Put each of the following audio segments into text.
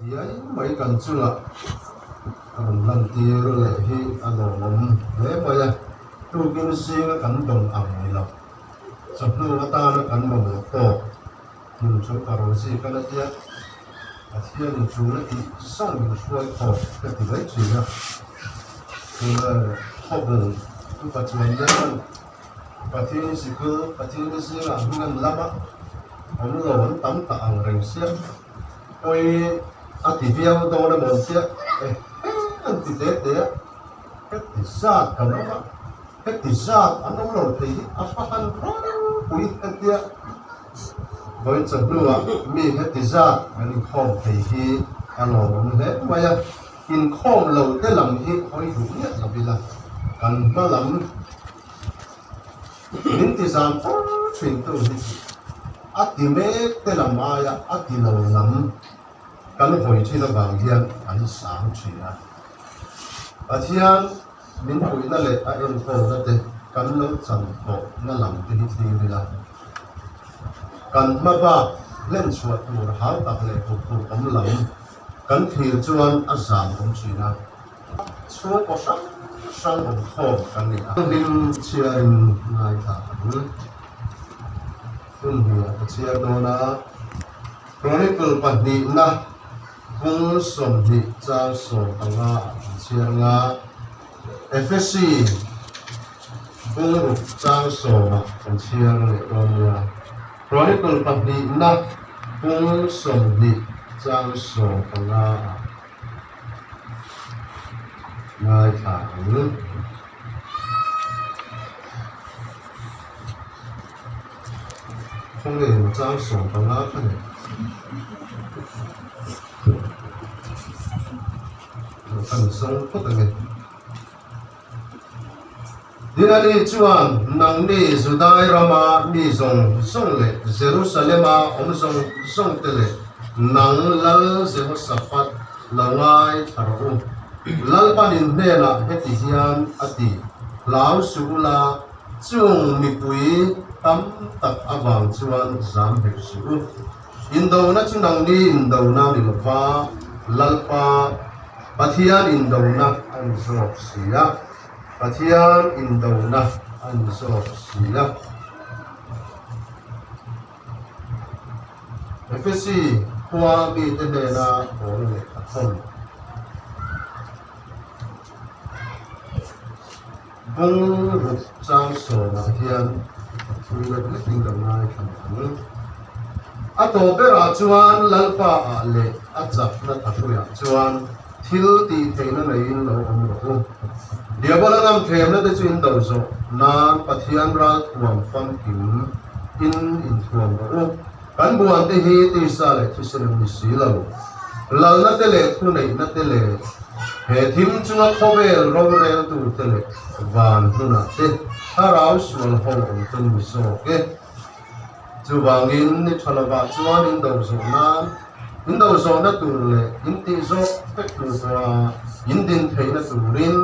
Diai mai kan chungah a rawn lantir leh hi a lawmawm hle mai a, tukin zinga kan dawng ang ni lo, chawhnu atana kan mamawh tawk hmun chu ka rawn zik a la tia, Pathianin tul a tih zawng min hruai khawp ka ti mai thin a, tuna khawbel upa chuan deuh Pathian sikul Pathian zingah hming an lam a, awm lo an tam ta ang reng sia. Pawi a ti viau dawn emaw an tia, eh he an ti te te a, heti zat kan awm a, heti zat an awm lo thei hi a va han ropui hetia vawiin chawhnuah mi heti zat an inkhawm thei hi a lawmawm hle mai a, inkhawm lo te lam hi hawi duh miah lo ila kan hma lam Min ti zam fo thin tu hi chu a ti mek te lam aia a ti lo lam kan hawi thin avang hian an sang thin a. Pathian min puihna leh a enkawlna te kan lo chan tawh na lam te hi thlir ila, kan hma bak hlen chhuah tur hau tak leh hup tur awm lam kan thlir chuan a zam awm thin a. Chhungkaw hrang hrang awm khawm kan ni a. Hlim chhiarin ngaithla ang. Hun hnih ka chhiar dawn a. Chronicle pahnihna bung 20 chang 15 ah kan chhiar ang a. Ephesi bung ruk chang 10 ah kan chhiar leh dawn nia. Chronicle pahnihna bung 20 chang 15 ah. Ngaithla ang. Khawnge emaw chang 15 kha ni. Kan zawng phawt ange. Dinani chuan nangni Judai rama mi zawng zawng leh Jerusalema awm zawng zawng te leh nang Lal Jehoshaphat lo ngai thla rawh u. Lalpanin hnenah heti hian a ti, Hlau suh ula, chung mipui tam tak avang chuan zam hek suh u. Indona chu nangni indona ni lova, Lalpa Pathian indona a ni zawk si a. Pathian indona a ni zawk si a. Efesi khua mite hnena pawl leh a thawn. Bung ruk chang sawmah hian thui lek lekin kan ngaithla leh ang. A tawp berah chuan Lalpa ah leh a chakna thapuiah chuan thil tih theihna neiin lo awm rawh u. Diabola ngam thlemna te chu in do zawh nan Pathian ral thuam famkim in inthuam rawh u. Kan buan te hi tisa leh thisen an ni si lo. Lalna te leh thuneihna te leh he thim chunga khawvel roreltu te leh van hmunah te thlarau sual ho awm te ni zawk e. Chuvangin ni tha lovah chuan in do zawh nan, in do zawhna tur leh in tih zawk vek tur pawha in din theihna turin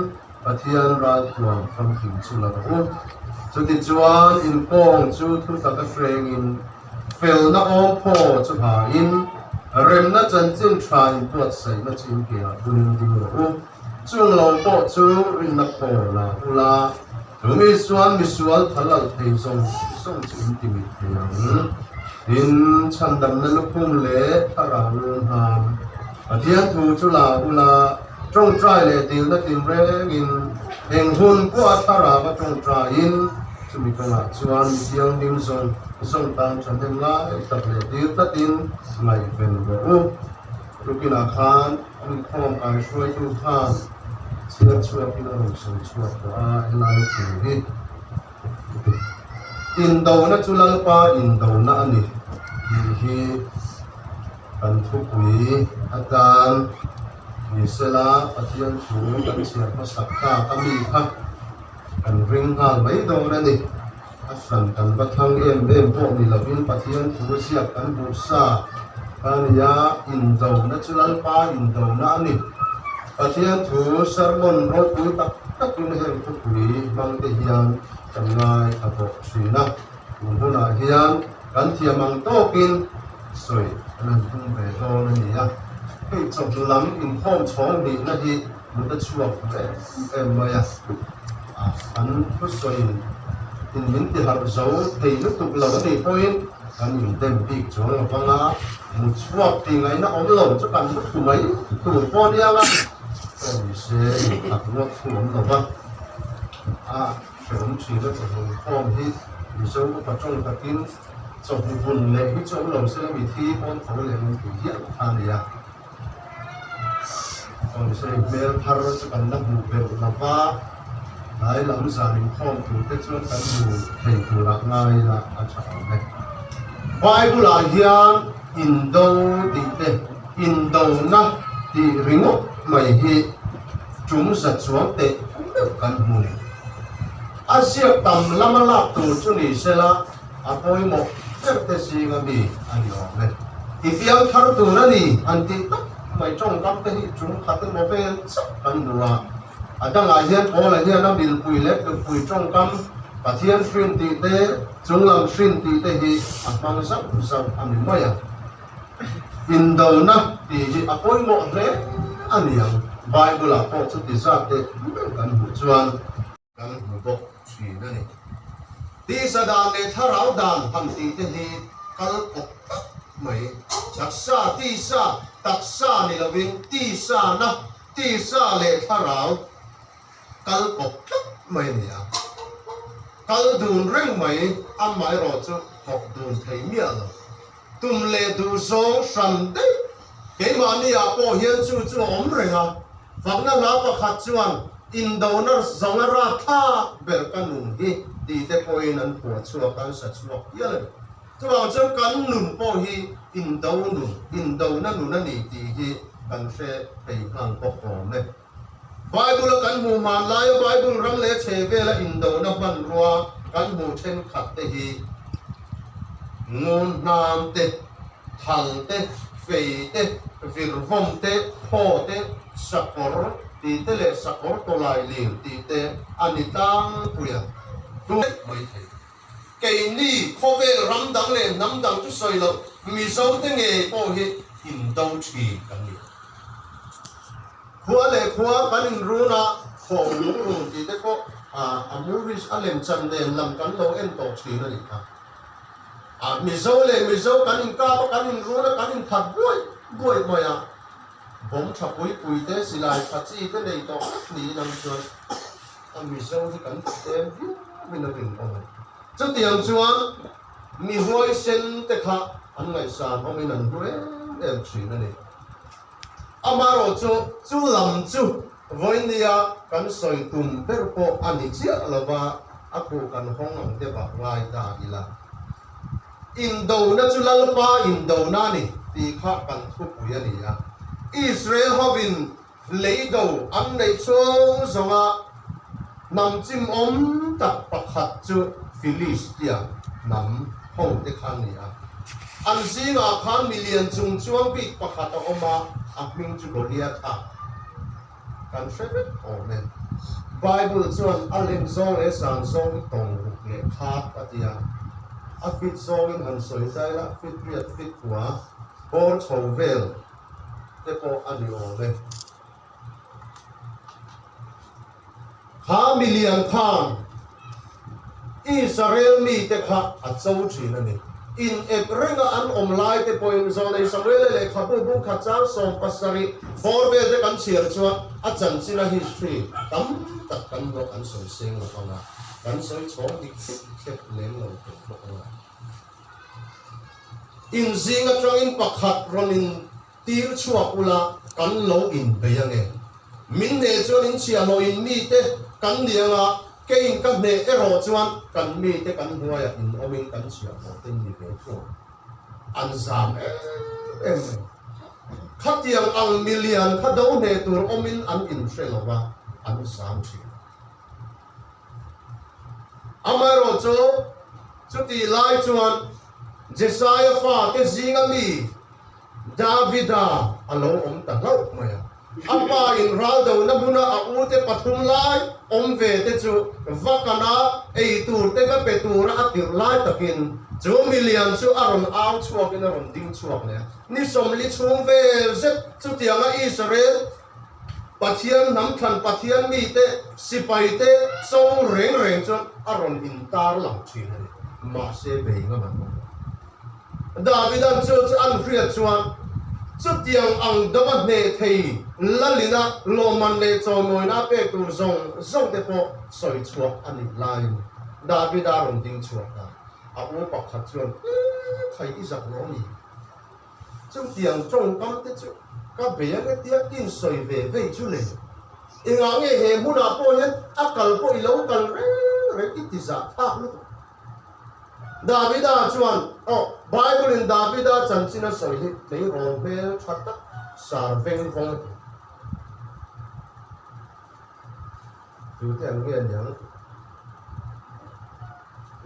Pathian ralthuam famkim chu la rawh u. Chutichuan in kawng chu thutak a hrengin, felna awmphaw chu hain, remna chanchin tha inbuatsaihna chu in keah bunin ding rawh u. Chung lo pawh chu rinna khaw la ula, tumi chuan misual thal alh thei zawng zawng chu in ti mit thei ang. Tin, chhandamna lukhum leh thlarau lung ham Pathian thu chu la ula, tawngtai leh dilna tinrengin eng hun pawha thlarau a tawngtaiin chumi kawngah chuan mi thianghlim zawng zawng tan thahnem lai tak leh dil tlatin ngaihven rawh u. Tukinah khan an inkhawm kai hruaitu khan chhiar chhuakin a rawn sawi chhuak tawh a, helai thu hi Indona chu Lalpa indona a ni tih hi kan thupui atan ni sela Pathian thu kan chhiar hmasak tak a mi kha kan ring nghal mai dawn a ni. A hran kan va thlang em em pawh ni lovin Pathian thu ziak kan hmuh sa a ni a, indona chu Lalpa indona a ni. Pathian thu sermon ropui tak takin heng thupui hmang te hian kan ngaithla bawk thin a, tun hunah hian kan thiam ang tawkin sawi an han tum ve dawn a ni a. Hei chawhnu lam inkhawm chhawng nihna hi mut a chhuak duh em em mai a, an thusawi in min ti harh zo thei lutuk lo a nih pawhin kan indem bik chuang lo vang a, mut chhuak tih ngaihna awm lo chu kan mu thu mai tur pawh a nia nga, aw ni se inkhat ruak thu awm lo va, a hrehawm thin a chawhnu inkhawm hi Mizo upa tawng takin Chawhnu bun leh hi chu awm lo se la mithi pawn tho leh min tih hial kha a nia. Awmse hmel thar chu kan la hmuh belh lo va, tlai lam zan inkhawm tur te chuan kan hmu thei turah ngai ila a tha awm e. Bible ah hian indo tih te, indona tih ringawt mai hi tum za chuang teh meuh kan hmu ni. A ziak tam lama lak tur chu ni sela, A pawimawh ber te zinga mi a ni awm e. I piang thar tur a ni an tih tak mai tawngkam te hi chung khat emaw vel chauh kan hmu a. A dangah hian Paula hian a milpui leh tukpui tawngkam Pathian hrin tih te, chunglam hrin tih te hi a hmang zauh zauh a ni mai a. Indona tih hi a pawimawh hle a ni ang. Bible-ah pawh chuti zat teh meuh kan hmuh chuan. Kan hmu bawk thin a ni. Tisa dan leh thlarau dan han tih te hi kal kawp tak mai. Taksa, tisa, taksa ni lovin tisa na, tisa leh thlarau kal kawp tlat mai a ni a. Kal dun reng mai, amaherawh chu thawk dun thei miah lo. Tum leh duh zawng hran daih. Keimahni ah pawh hian chu chu a awm reng a, fakna hla pakhat chuan indona zawnga ratthlak ber ka nun hi tih te pawhin an phuah chhuak a, an sa chhuak hial a ni. Chuvang chuan kan nun pawh hi indo nun, indona nun a ni tih hi kan hre thei nghal bawk awm e. Bible a kan hmuh hmanlaia Bible ram leh chhe vela indona hmanrua kan hmuh thenkhat te hi ngun hnam te, thal te, fei te, virvawm te, phaw te, sakawr tih te leh sakawr tawlai lir tih te a ni tlangpui a, daih mai thei. Keini khawvel ram dang leh hnam dang chu sawi loh Mizo te ngei pawh hi indo thin kan ni. Khua leh khua kan inrun a, khawm lungrun tih te pawh a movies a lem chan nen lam kan lo en tawh thin a nih kha. A Mizo leh Mizo kan inkap a, kan inrun a, kan inthat buai buai mai a. Bomb tha pui pui te, silai tha chi te nei tawh vek niin ang chuan a Mizo hi kan tlem viau in a rinawm a ni. Chutiang chuan mi huaisen te kha an ngaihsan awmin an hmu em em thin a ni. Amaherawh chu, chu lam chu vawinia kan sawi tum ber pawh a ni chiah lo va, a khuh kan hawng ang deuh ah ngai ta ila. Indona chu Lalpa indona a ni tih kha kan thupui a ni a. Israel hovin leido an neih chhung zawnga hnam chimawm tak pakhat chu Philistia hnam hote kha a ni a. An zingah khan milian chung chuang bik pakhat a awm a, a hming chu Goliatha. Kan hre vek awm e. Bible chuan a lem zawng leh san zawng hi tawng ruk leh khat a ti a. A fit zawngin han sawi zai la, fit riat fit hua, bawr chho vel te pawh a ni awm e. Kha milian khan Israel mite kha a cho thin a ni. In ep renga an awm lai te pawhin Zawnei Samuela lehkhabu bungkhat chang 70 bawr vel te kan chhiar chuan a chanchin a history tam tak kan hmuh kan sawi seng lo ang a, kan sawi chhawng dik thlep lem lo thei bawk ang a. Inzing atangin pakhat rawn in Tir chhuak ula kan lo inbei ange. Min hneh chuan in chhiahhlawh in mite kan ni anga, keiin ka hneh erawh chuan kan mite kan hnuaiah in awmin kan chhiahhlawh te ni ve thung. An zam em em mai. Khatiang ang milian kha do hneh tur awmin an inhre lo va, an zam thin. Amaherawhchu, chutih lai chuan Jesaia fate zinga mi Davida a lo awm ta hlauh mai a. A pa in raldona hmuna a ute pathum lai awm ve te chu va kana ei tur te va pe tura a tirh lai takin chu milian chu a rawn au chhuakin a rawn ding chhuak leh a. Ni 40 chhung vel zet chutianga Israel Pathian hnam thlan Pathian mite sipaite cho reng reng chuan a rawn intar lang thin a ni. Mahse bei ngam an awm lo. Davidan chu chu an hriat chuan chutiang ang dama hneh thei lalina lawmman leh chawimawina a pek tur zawng zawng te pawh sawi chhuah a nih laiin Davida rawn ding chhuak ta. A u pakhat chuan, Ee, thai i zak lo a ni. Chutiang tawngkam te chu ka bei ang e tia insawi ve vei chu le. Engah nge he hmunah pawh hian a kal pawh i lo kal reng reng i ti zah thlak lutuk. Davida chuan, Aw, Bible-in Davida chanchin a sawi hi tleirawl hmel tha tak sar veng vawng a ti. Tute ang nge aniang?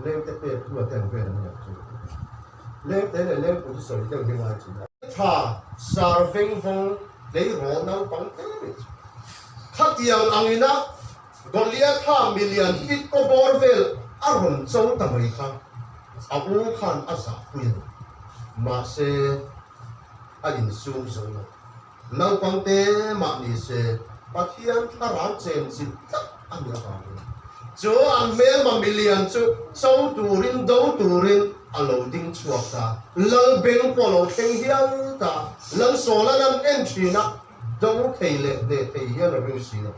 Lengte pek hlua te ang vel an niang chu. Lengte leh lengpui chu sawi deuh hi ngai thin a. Tha sar veng vawng tleirawl naupang te mai chu. Khatiang angina Goliatha milian fit kaw bawr vel a rawn cho ta mai kha a u khan a zahpui a ni. Mahse a insum zo lo. Naupang te mah ni se Pathian thlarau chen chilh tlat a ni avangin chu an hmelma milian chu cho turin do turin a lo ding chhuak ta. Lal beng pawh a lo thleng hial ta. Lal Sawlan an en thin a, do thei leh hneh thei hian a ring si lo.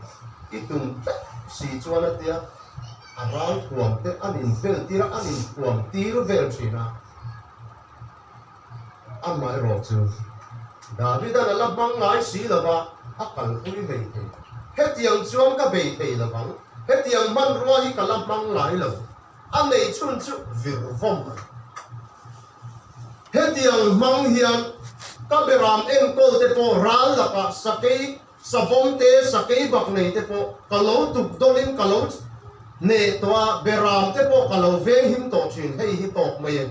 I tum tlat si chuan a tia, a ral thuam te an invel tir a, an inthuam tir vel thin a. Amaherawh chu Davidan a la hmang ngai si lo va, a kalpui hlei thei. Hetiang chuan ka bei thei lo vang, hetiang hmanrua hi ka la hmang ngai lo. A nei chhun chu vir vawm a ni. Hetiang hmang hian ka beram enkawl te pawh ral lakah sakei Savawm te, sakei bak nei te pawh ka lo tuk dawlin ka lo hneh tawh a, beram te pawh ka lo veng him tawh thin, hei hi tawk mai e.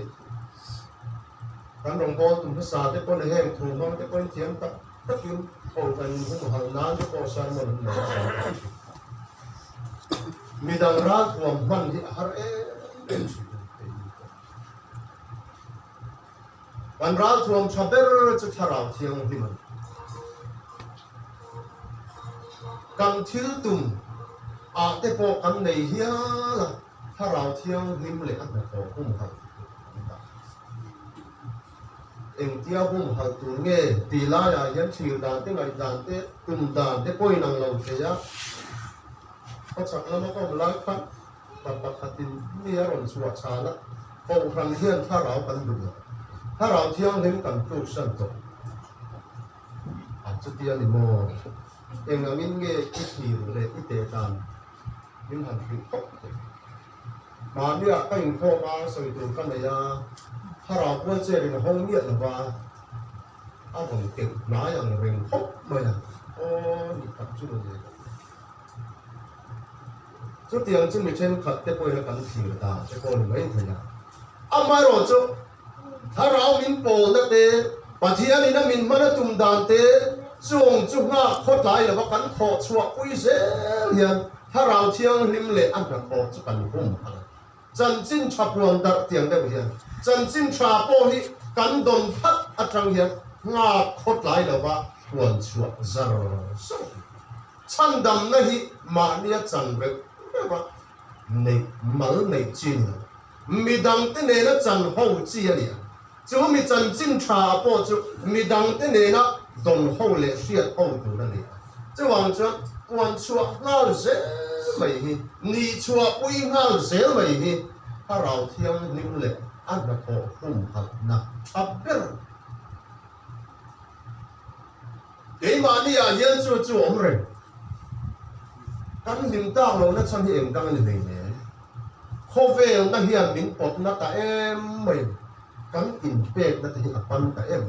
Kan rawngbâwl tum hmasa te pawn heng thu hmang te pawhin thiam tak takin kohhran inhumhalh nan te pawh sermon an nei nasa tawh thin. Midang ralthuam hman hi a har em em thin a ni hei ni pawh. Kan ralthuam tha ber chu thlarau thianghlim a ni. Kan thil tum ah te pawh kan nei hial a, thlarau thianghlim leh a hnathawh humhalh tur kan dah. Engtia humhalh tur nge tih laiah hian thlir dan te, ngaih dan te, tum dan te pawhin ang lo thei a. Khawchhak lama ka awm lai khan Pa pakhatin mi a rawn chhuah chhan a, Kohhran hian thlarau kan duh lo. Thlarau thianghlim kan tluksan tawh. A chuti a ni maw? Eng angin nge i thlir leh i teh dan min han hrilh khawp thei? Mahniah ka inkhawm a, sawi tur ka nei a, thlarau pual cherin a hawng miah lo va, a rawn keuh hnai ang reng khawp mai a. Aw, ni tak chu mawle. Chutiang chu mi thenkhat te pawhin a kan thlir dan te pawh a ni mai thei a. Amaherawhchu, thlarau min pawlna te, Pathianin a min hman a tum dan te, chung chu nghak khawtlai lova kan thawh chhuah pui zel hian thlarau thianghlim leh a hnathawh chu kan hum a ni. Chanchin tha puan darh tiang deuh hian chanchin tha pawh hi kan dawn phat atang hian nghak khawtlai lova puan chhuah zar zar a ni. Chhandamna hi mahnia chan reuh reuh a, neih mal neih chi ni lo. Midangte nena chan ho chi a ni a, chu mi chanchin tha pawh chu midangte nena dawn ho leh hriat ho tur a ni a. Chuvang chuan puan chhuah nghal zel mai hi, ni chhuah pui nghal zel mai hi Thlarau Thianghlim leh a hnathawh humhalhna tha ber a ni. Keimahni ah hian chu chu awm reng. Kan hlim tak lohna chhan hi eng dang a ni hleinem. Khawvelna hian min pawtna ta em mai a ni. Kan inpekna te hi a pan ta em.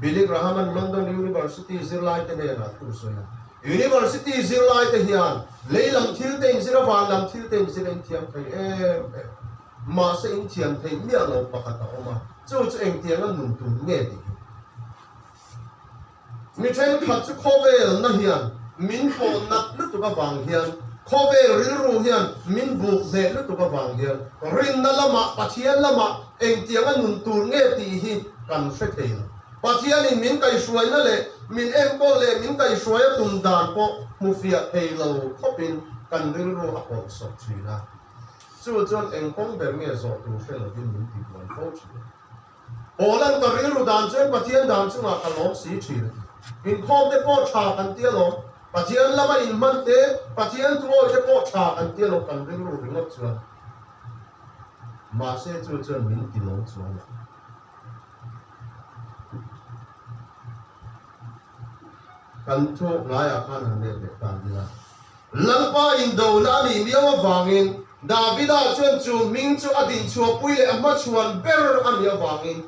Billy Graham-a'n London University zirlaite hnenah thu sawi a. University zirlaite hian lei lam thil te inzir a, van lam thil te inzir a inthiam thei em em. Mahse inthiam theih miah lo pakhat a awm a, chu chu engtianga nun tur nge tih hi. Mi thenkhat chu khawvel na hian min pawh nat lutuk avang hian, khawvel rilru hian min buk hneh lutuk avang hian rinna lamah Pathian lamah engtianga nun tur nge tih hi kan hre thei lo. Pathianin min kaihhruaina leh min enkawl leh min kaihhruai a tum dan pawh hmu fiah thei lo khawpin kan rilru a pawlh sawk thin a. Chu chuan eng kawng ber nge zawh tur hre lovin min tibuai fo thin. Pawlan ka rilru dan chuan Pathian dan chungah ka lawm si thin a ti. Inkhawm te pawh tha kan ti alawm, Pathian lama inhman te, Pathian thuawi te pawh tha kan ti alawm kan rilru ringawt chuan. Mahse chu chuan min ti lawm chuang lo. Kan thu ngaiah khan han let leh tan ila. Lalpa indona a nih miau avangin Davida chuan chu hming chu a dinchhuahpui leh a hmachhuan ber a nih avangin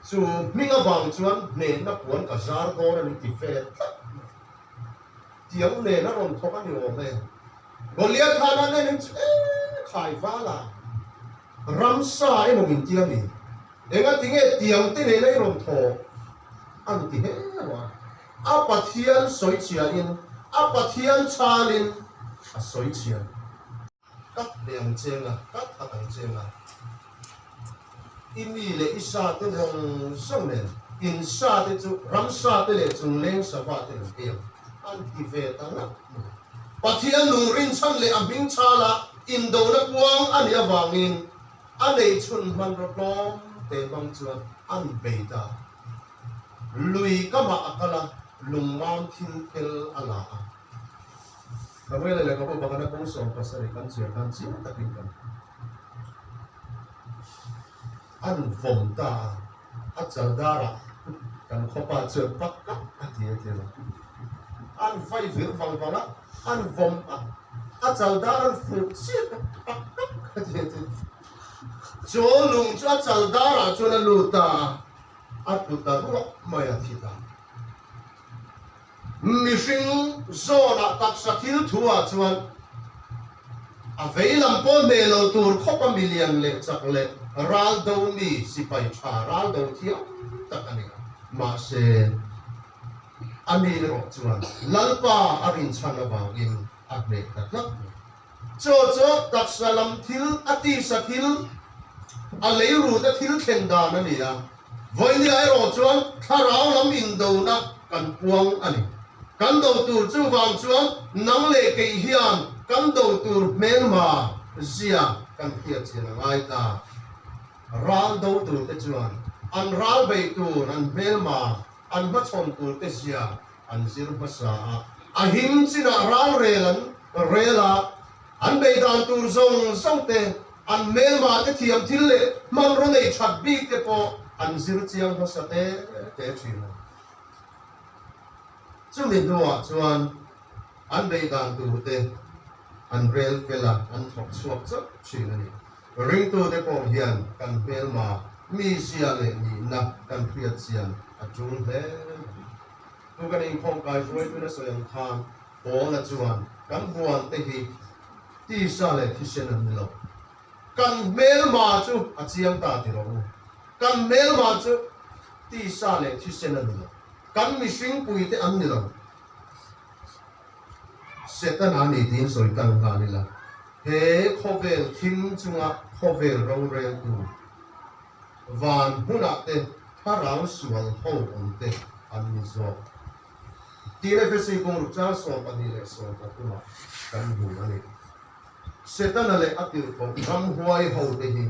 chu hming avang chuan hnehna puan ka zar dawn a ni ti ve tlat mai. Tiang nen a rawn thawk a ni awm e. Goliath khan a nen chu e khai val a, ramsa emaw min ti a mi? Engati nge tiang te nena i rawn thawk? a ni ti heu a. A Pathian sawi chhiain, a Pathian chhalin a sawi chhia. Ka hle ang cheng a, ka that ang cheng a. I mi leh i sa te zawng zawng nen, in sa te chu ramsa te leh chungleng sava te an ei ang, an ti ve ta ngat mai. Pathian nung rinchhan leh a hming chhala indona puang a nih avangin a nei chhun hmanraw tlawm te hmang chuan an bei ta. Lui kamah a kal a, lungmam thil phel a la a. Samuela lehkhabu pakhat a kawng 17 kan chhiar khan chiang takin kan hmu. An vawm ta a, a chal darah kan khawpa chuan pak kap a ti a ti a. An vai vir vang vang a, an vawm a, a chal dar an fuh chiah a, pak kap a ti a ti. Chu lung chu a chal darah chuan a lut ta a. A tlu ta ruah mai a thi ta. Mihring zawnah taksa thil thu ah chuan a vei lam pawh hne lo tur khawp a milian leh chak leh ral do mi sipai tha ral do thiam tak a ni a. Mahse, a ni erawh chuan Lalpa a rinchhan avangin a hneh ta tlat mai. Chaw chu taksa lam thil, a tisa thil, a leiruta thil thlen dan a ni a. Vawinia erawh chuan thlarau lam indona kan puang a ni. Kan do tur chuvang chuan nang leh kei hian kan do tur hmelma zia kan hriat chian a ngai ta. Ral do turte chuan an ral bei tur an hmelma an hmachhawn turte zia An zir hmasa a, a him chinah ralrel an rel a, an bei dan tur zawng zawng te, an hmelma te thiam thil leh hmanraw nei that bik te pawh an zir chiang hmasa te te thin a. Chumi hnuah chuan an bei dan tur te an rel fel a, an thawk chhuak chauh thin a ni. Ringtute pawh hian kan hmelma mizia leh nihna kan hriat chian a tul hle mai. Tu kan inkhawm kai hruaitu na sawi ang khan Paula chuan kan huan te hi tisa leh thisen an ni lo. Kan hmelma chu a chiang ta ti rawh u. Kan hmelma chu tisa leh thisen a ni lo. Kan mihringpui te an ni lo. Setana ni tiin sawi tan nghal ila, he khawvel thim chunga khawvel roreltu van hmunah te thlarau sual ho awm te an ni zawk. Tiin Efesi kawng ruk chang 12 leh 13 ah kan hmu a ni. Setana leh a tirhkoh ramhuai ho te hi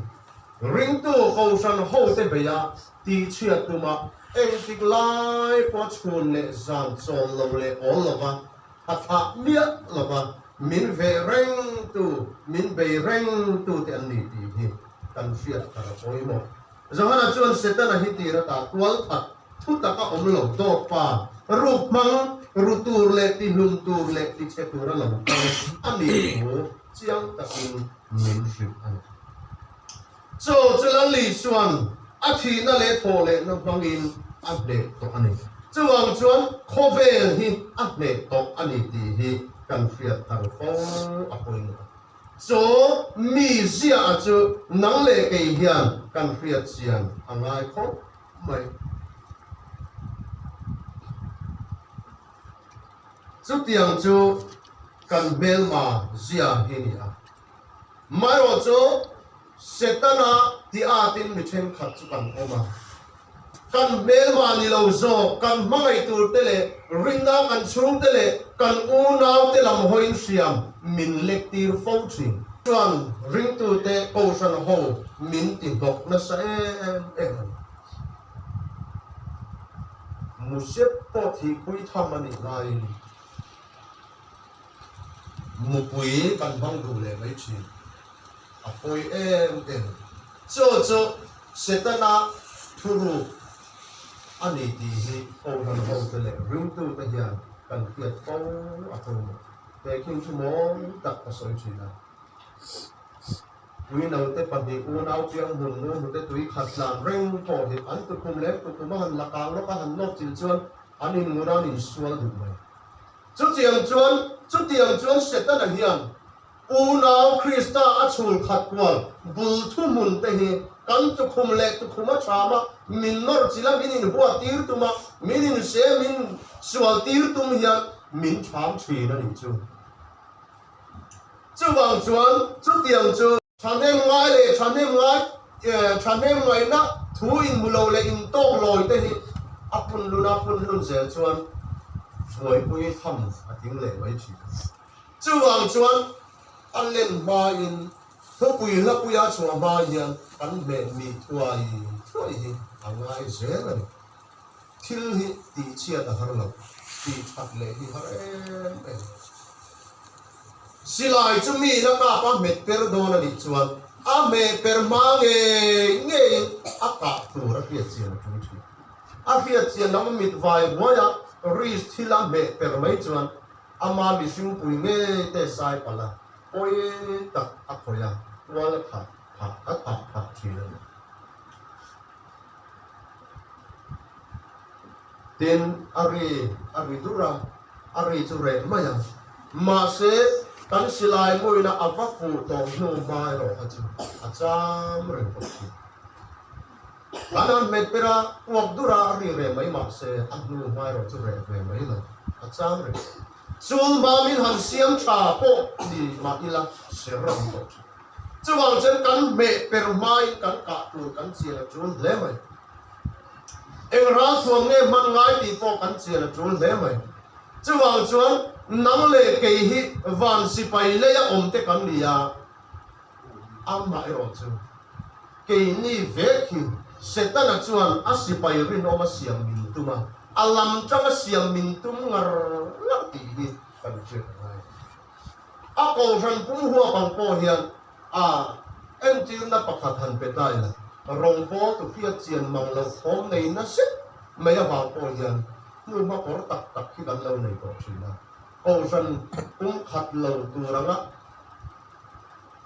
ringtu kohhran ho te beia tihchhiat tuma engtik lai pawh chhun leh zan chawl lo leh awl lova a thlah miah lova min veh reng tu, min bei reng tu te an ni tih hi kan hriat thar a pawimawh. Johana chuan Setana hi tir ata tual that thu taka awm lo dawt pa, ruk hmang, ru tur leh ti hlum tur leh ti chhe tur a lo kal a nih thu chiang takin min hrilh a ni. Chaw chu Lal Isua'n a thihna leh thawhlehna hmangin a hneh tawh a ni. Chuvang chuan khawvel hi a hneh tawh a ni tih hi kan hriat thar fo a pawimawh a. Chaw mi ziah chu nang leh kei hian kan hriat chian a ngai khawp mai. Chutiang chu kan hmelma zia hi ni a. Amaherawhchu, Setana ti atin mi thenkhat chu kan awm a. Kan hmelma ni lo zawk, kan hmangaih turte leh rinna kan chhungte leh kan unaute lam hawiin hriam min lek tir fo thin. Chuan ringtute kohhran ho min ti hnawk nasa em em a ni. Musep pawh thihpui tham a nih laiin mupui kan hmang duh leh mai thin. A pawi em em. Chu chu Setana thuruk a ni tih hi Kohhran hote leh ringtute hian kan hriat fo a pawimawh. Tehkhin chu mawi tak ka sawi thin a. Tui note pahnih unau piang hmun nu hnute tui khat tlan reng pawh hi an tukhum leh tukhum a han la kang lawk a han nawk chilh chuan an inngun a an insual duh mai. Chutiang chuan chutiang chuan Setana hian Unau Krista a chhul khat kual bul thuhmun te hi kan tukhum leh tukhum a cham a, min nawr chilh a, min inhuat tir tum a, min inse min sual tir tum hian min cham thin a nih chu. Chuvang chuan chutiang chu. Thahnem ngai leh thahnem ngai thahnem ngaihna thu inhmu lo leh intawk lawi te hi a punlun a punlun zel chuan buaipui tham a tling leh mai thin. Chuvang chuan a len hmain thupui hlapuia chhuah hma hian kan hmeh mi thuai thuai hi a ngai zel a ni. Thil hi tihchhiat a har lo, tihthat leh hi har em em. Silai chu mi in a kap a hmet per dawn a nih chuan a hmeh per hma ngei ngeiin a kah tur a hriat chian a tul thin. A hriat chian lam mit vai buaia risk thil a hmeh per mai chuan Ama mihring pui ngei te sai palh a, pawi tak a khawih a, tual a thah phah a thah phah thin a ni. Tin, a ri a ri dur a, a ri chu reh mai a. Mahse, kan silai muina a va fuh tawh hnu hma erawh kha chu a cham reng tawh thin. Kan han hmet ber a, uak dur a, a ri reh mai mahse a hnu hma erawh chu reh ve mai lo, a chang reng. Chul mamin han siam tha pawh ni mah ila ser a awm tawh thin. Chuvang chuan kan hmeh per hmain kan kah tur kan chian a tul hle mai. Eng ralthuam nge hman ngai tih pawh kan chian a tul hle mai. Chuvang chuan nang leh kei hi van sipai leia awmte kan ni a, Amah erawh chu keini vek hi Setana chuan a sipai rinawm a siam min tum a, a lam tang a siam min tum ngar ngar tih hi kan hriat a ngai. A kohhran pum huap ang pawh hian a entirna pakhat han pe ta ila, rawngbawl tu hriat chian mang loh thawm nei nasa mai avang pawh hian hnuhma kawr tak tak hi kan lo nei tawh thin a, kohhran pum khat lo tur anga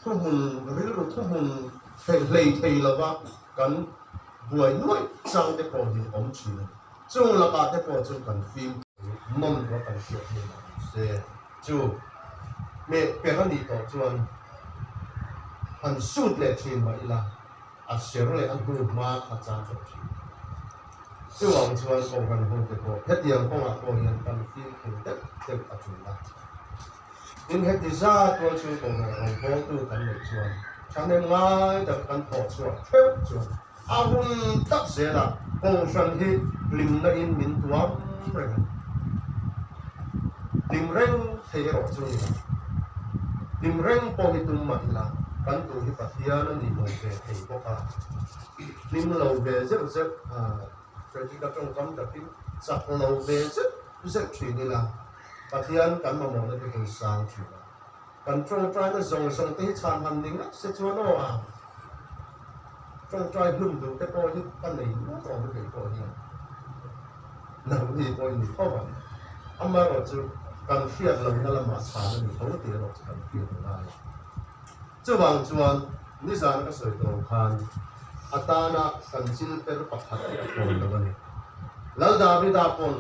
Thuhmun rilru thuhmun hlei thei lova kan buai nuaih chang te pawh hi awm thin a, chung lakah te pawh chu kan fim nawn rawh kan hriat hnenah ni se chu hmeh per a nih tawh chuan han sut leh thin mah ila a ser leh a hnu hma kha chang tawh thin. Chuvang chuan Kohhran hote pawh hetiang kawngah pawh hian kan fimkhur deuh deuh a tul a. Tin, heti zat rual chu Kohhran rawngbawltu kan neih chuan thahnem ngai tak kan thawh chhuah theuh chuan a hun tak zelah Kohhran hi hlimna in min tuam reng a ni. Hlim reng thei erawh chu ni lo. Hlim reng pawh hi tum mah ila kan duh hi Pathian a ni lo ve thei bawk a, hlim lo ve zeuh zeuh a Frederick-a tawngkam takin chak lo ve zeuh zeuh thin ila. Pathian kan mamawhna te hi sang thin a, kan tawngtaina zawng zawng te hi chhan han ni ngat se chuan aw a tawngtai hlum duh te pawh hi ka nei nual awm a kei pawh hian nangni pawh i ni tho ang. Amaherawhchu kan hriat lohna lamah chhan a ni tho tih erawh chu kan hriat a ngai. Chuvang chuan nizan ka sawi tawh ang khan a tana kan chil per pakhat hi a thawn lo a ni. Lal Davida pawn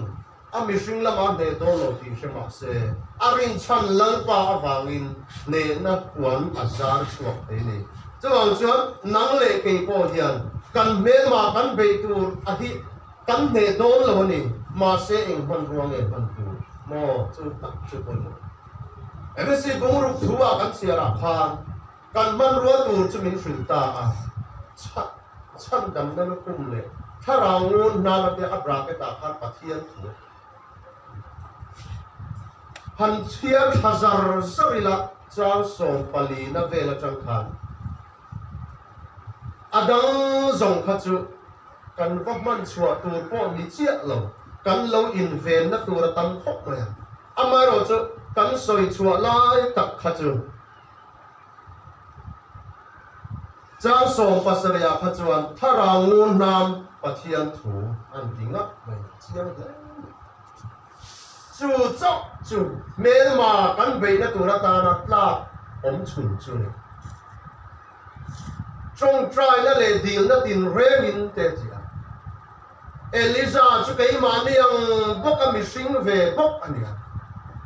A mihring lama hneh dawn lo tih hre mah se, a rinchhan Lalpa avangin hnehna puan a zar chhuak thei ni. Chuvang chuan nang leh kei pawh hian kan hmelma kan beih tur a hi kan hneh dawn lo a ni, mahse eng hmanrua nge hman tur? Maw chu tak chu pawimawh. Msc bungruk thu ah kan chhiar ah khan kan hmanrua tur chu min hrilh ta a, chhan chhandamna lukhum leh thlarau ngun hnan a te a bracket ah khan Pathian thu a ti. Han chhiar thla zar zar ila chang sawmpalina vel atang khan A dang zawng kha chu kan va hman chhuah tur pawh ni chiah lo, kan lo invenna tur a tam khawp mai a. Amaherawhchu kan sawi chhuah lai tak kha chu chang 70 ah kha chuan Thlarau ngun hnam Pathian thu an ti ngap mai a, chiang hle mai. Chu chauh chu hmelma kan beihna tur atana tlak awm chhun chu a ni. Tawngtaina leh dilna tinrengin te a ti a. Eliza chu keimahni ang bawka mihring ve bawk a ni a,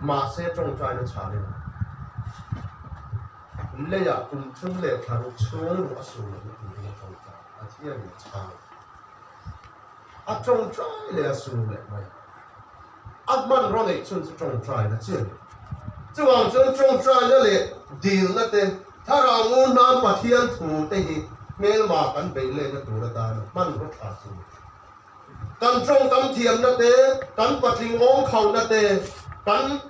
mahse tawngtaina chhanin leiah kum thum leh thla ruk chhung ruah a sur lohna turin a tawngtai a thianin a chhang. A tawngtai leh a sur leh mai a. A hmanraw neih chhun chu tawngtaina chi a ni. Chuvang chuan tawngtaina leh dilna te, thlarau ngunhnam Pathian thu te hi hmelma kan beih lehna tur atana hmanraw tha chu a ni. Kan tawngkam thiamna te, kan patling awm khauhna te, kan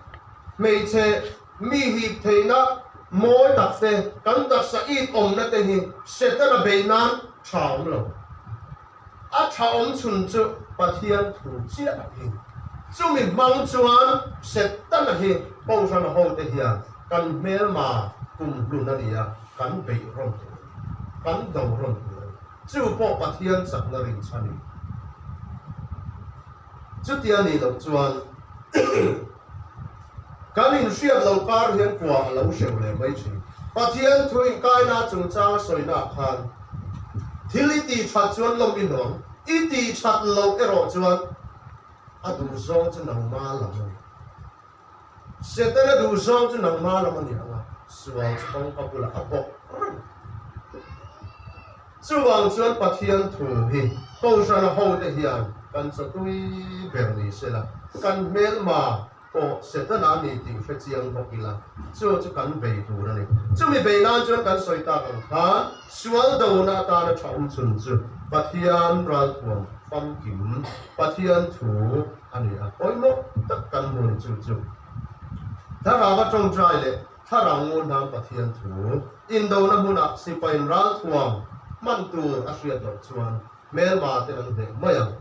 hmeichhe mi hip theihna mawi tak te, kan taksa it awmna te hi Setana beih nan tha awm lo. A tha awm chhun chu Pathian thu chiah a ni. Chumi hmang chuan Setana hi Kohhran hote hian kan hmelma kumhlun a ni a, kan beih rawn tur a ni, kan do rawn tur a ni. Chu pawh Pathian chakna rinchhan in. Chutia nih loh chuan kan inhriat loh kar hian kua a lo hreu leh mai thin. Pathian thu inkaina chungchang a sawinaah khan thil i tih that chuan lawm i hnawng, i tih that loh erawh chuan a duhzawng chu nangma lam a ni. Setana duhzawng chu nangma lam a ni ang a, sual chu kawngka bulah a bawk reng. Chuvang chuan Pathian thu hi Kohhrana hote hian kan chawtui ber ni sela, kan hmelma pawh Setana a ni tih hre chiang bawk ila, chu chu kan bei tur a ni. Chumi bei nan chuan kan sawi tak ang khan sual dona atana tha awm chhun chu Pathian ralthuam famkim, Pathian thu a ni a, pawimawh tak kan hmu ni chu chu. Thlarau a tawngtai leh Thlarau ngunhnam Pathian thu indona hmunah sipain ralthuam hman tur a hriat loh chuan hmelma te an hneh mai ang.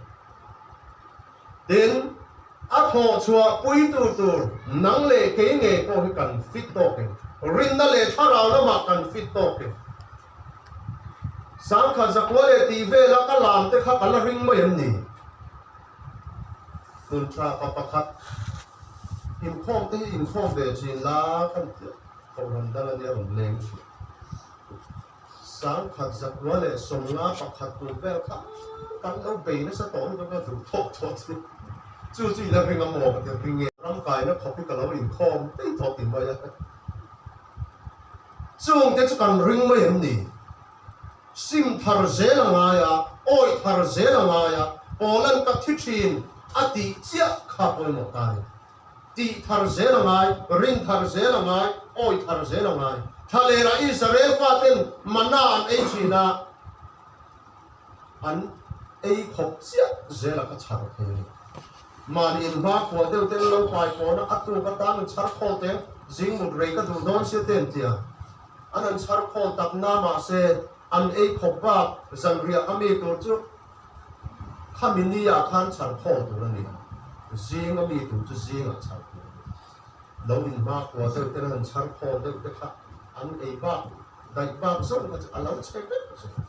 Tin, a thawh chhuah puitu tur nang leh kei ngei pawh hi kan fit tawk em? Rinna leh thlarau lamah kan fit tawk em? Sangkhat zakua leh tih vela ka lam te kha ka la ring mai em ni? Hmun tha pa pakhat inkhawm te hi inkhawm ve thin la kan tih kohhran dang ania rawn leng thin. Sangkhat zakua leh 50 pakhat kum vel kha kan lo bei nasa tawh lutuk a duh thawk thawk chu chu chu i la ring a maw ka ti ring e. Ram kaina khawp hi ka lo inkhawm daih tawh ti mai a. Chungte chu kan ring mai em ni? Sim thar zel a ngai a, awih thar zel a ngai a, Poland ka thi thin a tih chiah kha pawimawh ta ni. Tih thar zel a ngai, rin thar zel a ngai, awih thar zel a ngai. Thlalera Israel faten manna an ei thin a, an ei khawp chiah zel a kha chhar thei a ni. Mahni inhma khuah deuh ten lo pai pawhna a tuk atan an chhar khawl teng, zing mut rei ka duh dawn sia te an ti a. An han chhar khawl tak na mahse an ei khawp bak zanriah a mi tur chu khami ni ah khan chhar khawl tur a ni a, zing a mi tur chu zingah chhar tur a ni. Lo inhma khuah deuh ten an han chhar khawl deuh te kha an ei bak daih bak zawng kha chu a lo chhe vek zawk.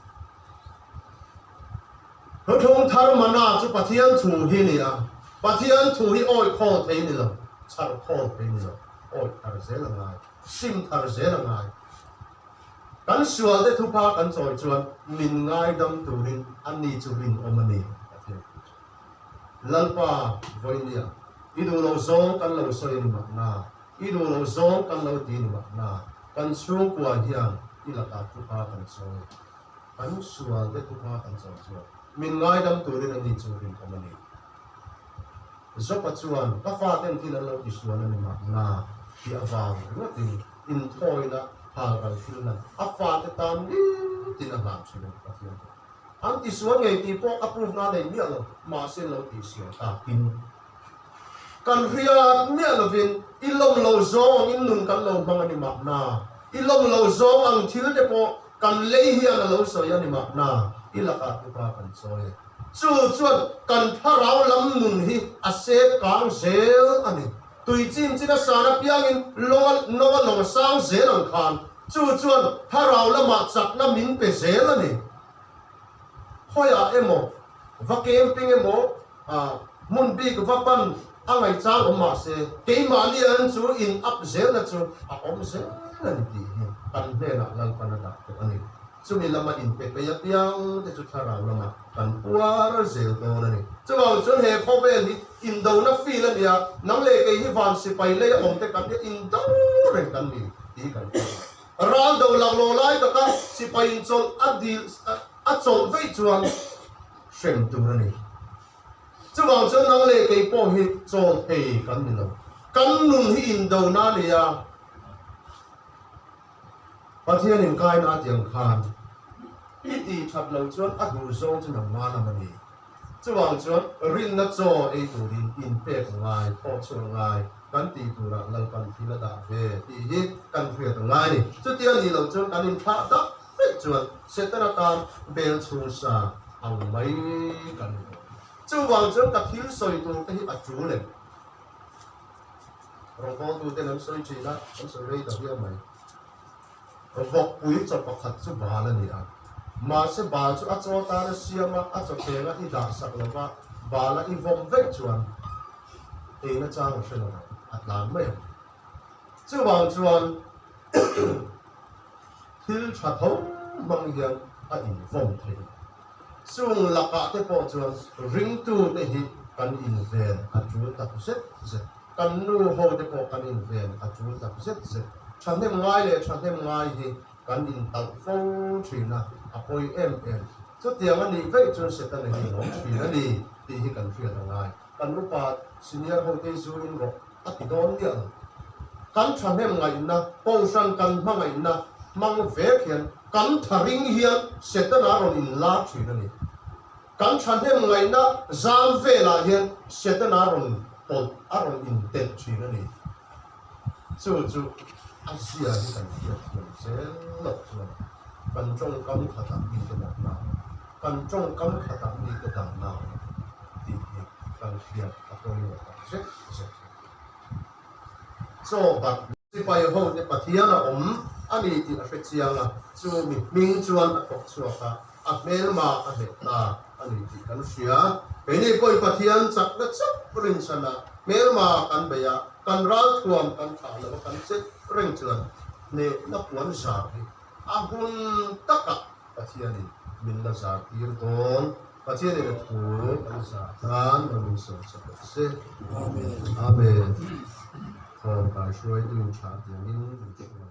Thuthlung thar mana chu Pathian thu hi ni a, Pathian thu hi awih khawl thei ni lo, chhar khawl thei ni lo, awih thar zel a ngai, sim thar zel a ngai. Kan sual te thupha kan chawi chuan min ngaidam turin ani chu rinawm a ni, Pathian thu chu. Lalpa vawinia, i duh lo zawng kan lo sawi ni mahna, i duh lo zawng kan lo ti ni mahna, kan chhungkua hian i lakah thupha kan chawi. Kan sual te thupa kan chawi chuan min ngaidam turin ani chu rinawm a ni. Job-a chuan, Ka faten thil an lo tisual a ni mahna tih avang ringawtin inthawina halral thilna a fate tan nitin a hlan thin a ni Pathian pawh. An tisual ngei tih pawh a proof na nei miah lo, mahse an lo tihsual takin kan hriat miah lovin i lawm lo zawng angin nun kan lo hmang a ni mahna, i lawm lo zawng ang thil te pawh kan lei hian a lo sawi a ni mahna, i lakah tupa kan chawi e. Chu chuan kan thlarau lam nun hi a sep kang zel a ni. Tui chin chin a san apiangin lawnga nawnga lawng a sang zel ang khan chu chuan thlarau lamah chakna min pe zel a ni. Khawiah emaw, va camping emaw, hmun bik va pan a ngaihchang awm mah se, keimahni an chu in up zelna chu a awm zel a ni tih hi kan hnenah Lalpan a dah tawh a ni. Chumi lama inpe peih apiang te chu thlarau lamah kan puar zel dawn a ni. Chuvang chuan he khawvel hi indona field a nia, nang leh kei hi van sipai lei a awm te kan nia, indo reng kan ni tih kan hria. Ral do laklawh lai taka sipai inchawlh a dil a chawlh veih chuan hrem tur a ni. Chuvang chuan nang leh kei pawh hi chawl thei kan ni lo. Kan nun hi indona a nia. Pathian in kaina a tiang khan i tih that lo chuan a duh zawng chu nangmah lam a ni. Chuvang chuan rinna chaw ei turin in pek a ngai, thawh chhuah a ngai, kan tih turah Lalpan thil a dah ve tih hi kan hriat a ngai a ni. Chutia nih loh chuan kan inthlah dak feih chuan Setana tan bel chhung sa ang mai kan ni dawn. Chuvang chuan ka thil sawi tur te hi a tul em? Rawngbawltuten an sawi thin a, an sawi rei ta viau mai. Vawkpui chaw pakhat chu bal a ni a, mahse bal chu a chaw tan a siam a, a chaw thenga i dah sak lo va, bala i vawm veih chuan eina chang a hre lo ang, a tlan mai ang. Chuvang chuan thil tha tho hmang hian a invawm thei. Chung lakah te pawh chuan ringtute hi kan inven a tul tak zet zet. Kan nu ho te pawh kan inven a tul tak zet zet. Thahnem ngai leh thahnem ngai hi kan intalh fo thin a, a pawi em em. Chutiang a nih veih chuan Setana hi a lawm thin a ni tih hi kan hriat a ngai. Kan upa senior ho te hi zu in rawh a ti dawn miah lo. Kan thahnem ngaihna, Kohhran kan hmangaihna hmang vek hian kan tharing hian Setana rawn inlar thin a ni. Kan thahnem ngaihna zam velah hian Setana rawn pawlh, a rawn intelh thin a ni. Chu chu a zia hi kan hriat thiam zel loh chuan kan tawngkam khatah mite natna, kan tawngkam khatah mite damna tih hi kan hriat a pawimawh tak zet zet a ni. Chaw bat sipai ho te Pathian a awm a ni tih a hre chiang a, chu mi hming chuan a thawk chhuak a, a hmelma a hneh ta a ni tih kan hria. Keini pawhin Pathian chakna chauh rinchhan a, hmelma kan bei a, kan ralthuam kan thlah lo a kan chet reng chuan hnehna puan zar hi a hun takah Pathianin min la zar tir dawn. Pathianin a thu kan zah tan lo min sawi chak rawh se. Amen. Thawm kai hruaitu tha tiangin min hruai.